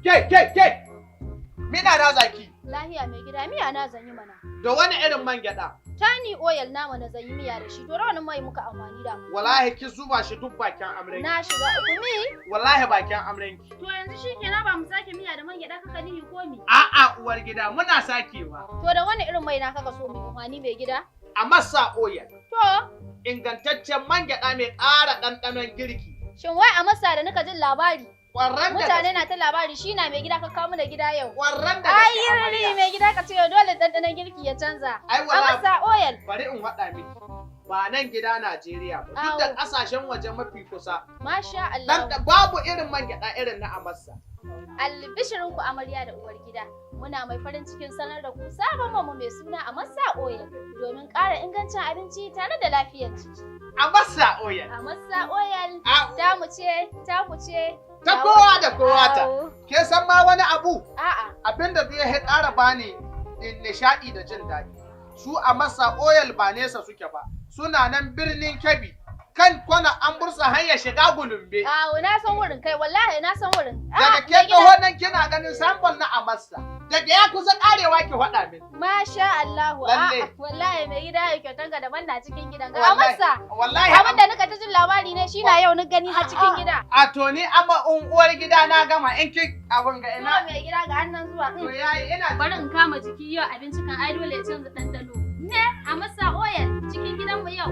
Ke, ke, ke! Mina na zaki? Lahiya, mai gida, miya na zan yi mana. Da wani irin man gyaɗa? Tani oil nama na zan yi miya da shi, to rawanin mai muka amfani da. Wallahi ki zuba shi duk bakin amrenki. Na shiga uku mi. Wallahi bakin amrenki. To yanzu shi kenan, ba mu sake miya da man gyaɗa kaka nihi ko mi? A'a, uwar gida, muna sakewa. To da wani irin mai na kaka so mu amfani, mai gida? A masa oil. To. Ingantaccen man gyaɗa mai ƙara ɗanɗanon girki. Shin wai a masa da nika jin labari? Ƙwarran da Mutane gaske. na ta labari shi na, mai gida, ka kawo mana gida yau. Ƙwarran da Ai gaske, amarya. Yiri, mai gida, ka ce dole ɗanɗanon girki ya canza. Ai A wallahi masa oil. Bari in faɗa miki. Ba nan gida Najeriya ba, duk da Awo. ƙasashen waje mafi kusa. Masha Allah. Dan babu irin man gyaɗa irin na Amassa. Albishirinku, amarya da uwar gida. Muna mai farin cikin sanar da ku sabon mamu mai suna a masa oil domin ƙara ingancin abinci tare da lafiyar jiki. Amassa oil. A masa oil A ta mu ce, ta ku ce. Ta kowa da kowa ta. Awo. Ke san ma wani abu? A'a. Abinda zai ya ƙara bani nishaɗi da jin daɗi. Su a masa oil ba nesa suke ba. Suna nan Birnin Kebbi. Kan kwana an bursa hanyar shiga Gulumbe. Awo, na san wurin kai, wallahi na san wurin. Daga Ah, ke mai gida. taho nan kina ganin sambal na Amassa. Daga ya kusa ƙarewa ki faɗa min. Masha Allahu. Lalle. A'a, wallahi mai gida ya kyautan ga daban na cikin gidan. Ga Wallahi. masa. Wallahi. Abin da nika ta jin labari ne shi na yau ni gani har cikin gida. A to ni ama uwar gida, na gama in ki abin ga Ina ina. mai gida, ga annan zuwa. To yayi, ina. Bari in kama jiki yau, abinci kan ai dole ya canza ɗanɗano. Ne a masa oil cikin gidanmu yau.